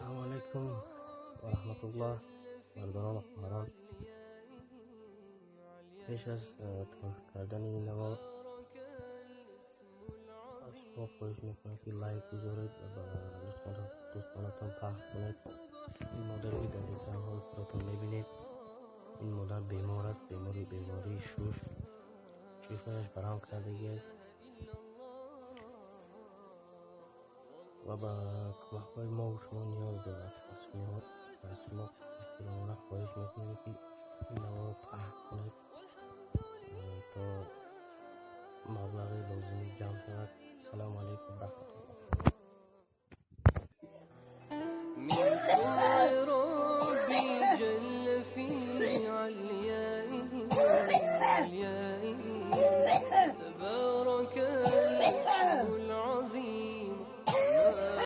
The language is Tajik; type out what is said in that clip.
Ассалому алайкум ва раҳматуллоҳ, бародарон ва хоҳарон. Пеш аз тамошо кардани ин навор аз шумо хоҳиш мекунам, ки лайк гузоред ва ба дӯстонатон пахш кунед. Ин модаре, ки дар экранҳои худатон мебинед, ин модар бемор аст, бемори бемории шуш, шушҳояш барҳам кардагиаст ва ба кӯмакҳои мо шумо ниёз дорад. Аз шумо эҳтиромона хоҳиш мекунем, ки ин наворро пахш кунед, то маблағи лозимӣ ҷамъ шавад. Ассалому алайкум ва раҳматуллоҳ.